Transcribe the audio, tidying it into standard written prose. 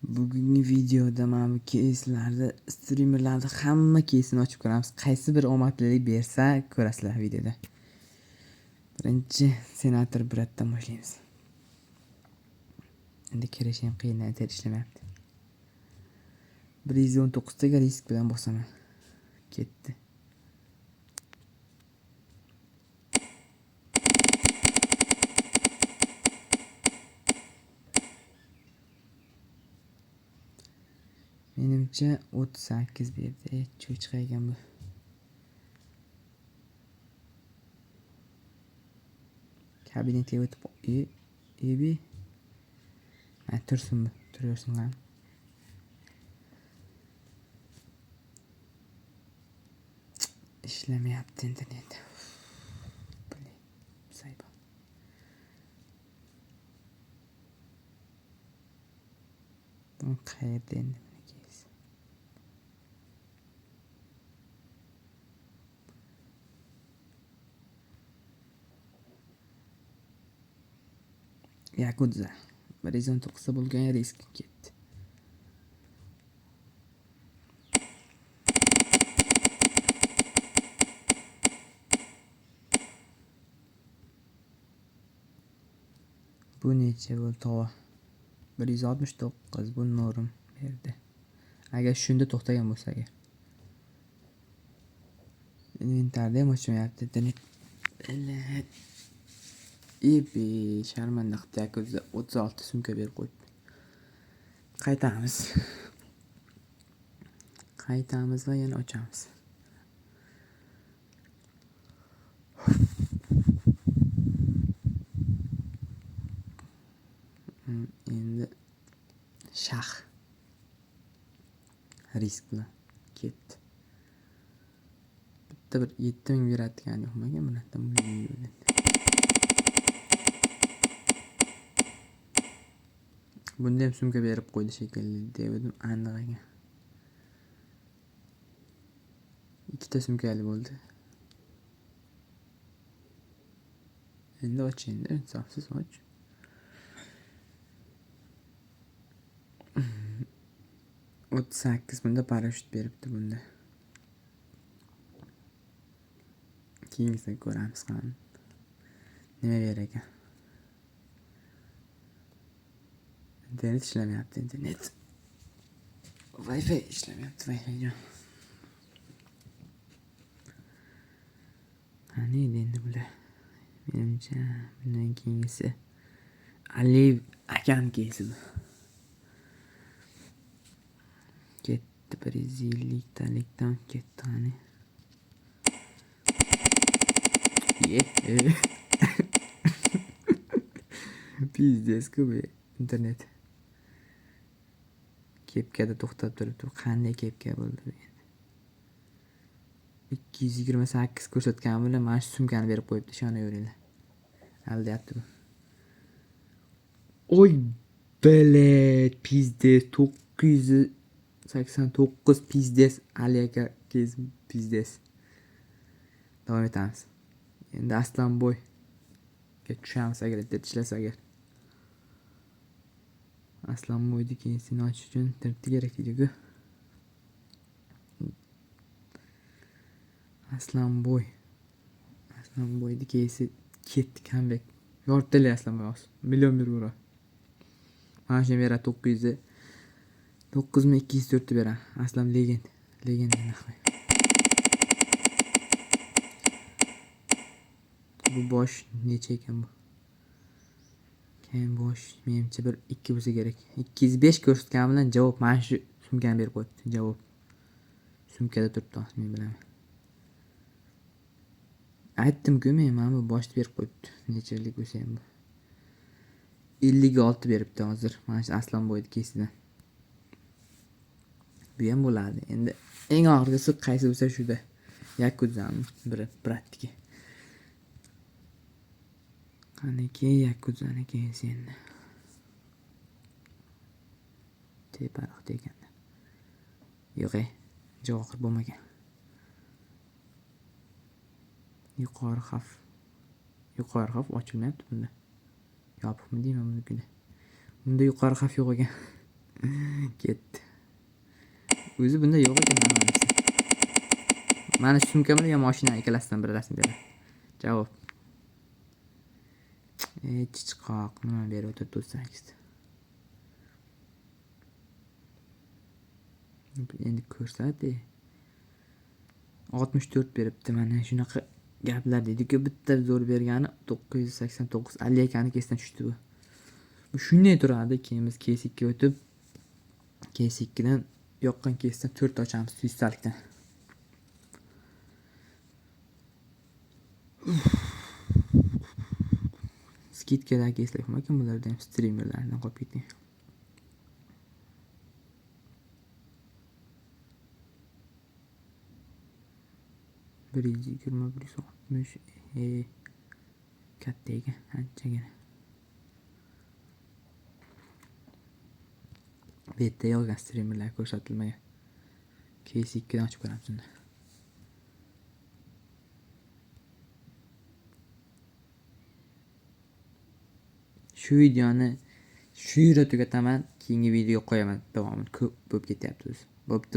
Bugungi videoda mana bu keyslarni, streamerlarni hamma keysini ochib ko'ramiz. Qaysi bir omadlilik bersa ko'rasizlar videoda. Birinchi senator bratdan boshlaymiz. Endi kirish ham qiyin, internet ishlamayapti. 119 taga risk bilan bosaman. Ketdi. Menimcha 38 berdi. Cho'chqa ekan bu. Kabinetga o'tib, ebi. Ha, tursin bu, turaversin lan. Ishlamayapti internet. Блин, sayba. Bu qayerda endi buni keys? Yakuza. 119 ta bo'lgan risk ketdi. Bu necha bo'ldi tova? 169 bu norm berdi. Agar shunda to'xtagan bo'lsa agar. Inventarda ham ochmayapti internet. Ebi, sharmanda qilibdi Yakuza 36 sumka berib qo'yibdi. Qaytamiz. Qaytamiz va yana ochamiz. Endi shah risk bilan ketdi. Bitta bir 7000 beradigan yo'qmikan bulardan? Bunda ham sumka berib qo'ydi shekilli degandim, aniq ekan. Ikkita sumkali bo'ldi. Endi och endi, insofsiz och. 38 bunda parashyut beribdi bunda. Keyingisini ko'ramiz qani. Nima berar ekan? Internet ishlamayapti, internet. Wi-Fi ishlamayapti, Wi-Fi yo'q. Qani endi bular? Menimcha bundan keyingisi Aliyev akam keysi bu. Ketdi 150talikdan ketdi qani. Ye. Pizdes-ku bu internet. Kepkada to'xtab turibdi. Qanday kepka bo'ldi bu endi? 228 ko'rsatgan bilan mana shu sumkani berib qo'yibdi, ishonaveringlar. Aldayapti bu. Oy, bilet, pizdes, 989 pizdes, Ali aka kez pizdes. Davom etamiz. Endi Aslanboyga tushamiz agar internet ishlasa agar. Aslanboyni keysini ochish uchun internet kerak deydi-ku. Aslanboy. Aslanboyni keysi ketdi, comeback. Yorib Aslanboy hozir. Million berib yuboradi. Mana shuni beradi 9204 ta beradi. Aslan legend. Legend nahvoy. Bu bosh necha ekan bu? Keyin bosh menimcha bir 2 bo'lsa kerak. 205 ko'rsatgan bilan javob mana shu sumkani berib qo'yibdi. Javob. Sumkada turibdi hozir, men bilaman. Aytdim-ku men, mana bu boshni berib qo'yibdi. Nechalik bo'lsa ham bu. 56 beribdi hozir mana shu Aslanboyni keysidan. Bu ham bo'ladi. Endi eng oxirgisi qaysi bo'lsa shuda. Yakuzani biri bratniki. Qaniki Yakuzani keysi endi. Teparoqda ekan. Yo'q, javohir bo'lmagan. Yuqori xavf. Yuqori xavf ochilmayapti bunda. Yopiqmi deyman bunikida. Bunda yuqori xavf yo'q ekan. Ketdi. O'zi bunda yo'q ekan hammasi. Mana shu sumka bilan yo mashina ikkalasidan birasini beradi. Javob. Ey chichqoq, nima berib o'tiribdi 38 ta. Endi ko'rsat. 64 beribdi mana shunaqa gaplar deydi-ku, bitta zo'r bergani 989 Aliyakani kesidan tushdi bu. Bu shunday turadi, keyin biz case 2 ga o'tib, case 2 dan yoqqan casedan 4 ochamiz 100 talikdan. Skidkadagi caselar nima ekan bularda ham streamerlardan qolib ketgan. Bir yuz yigirma, bir yuz oltmish, katta ekan, anchagina. Bu yerda yo'q ekan, streamerlar ko'rsatilmagan. Case 2dan ochib ko'ramiz unda. Shu videoni shu yerda tugataman, keyingi videoga qo'yaman davomini, ko'p bo'lib ketyapti o'zi. Bo'pti.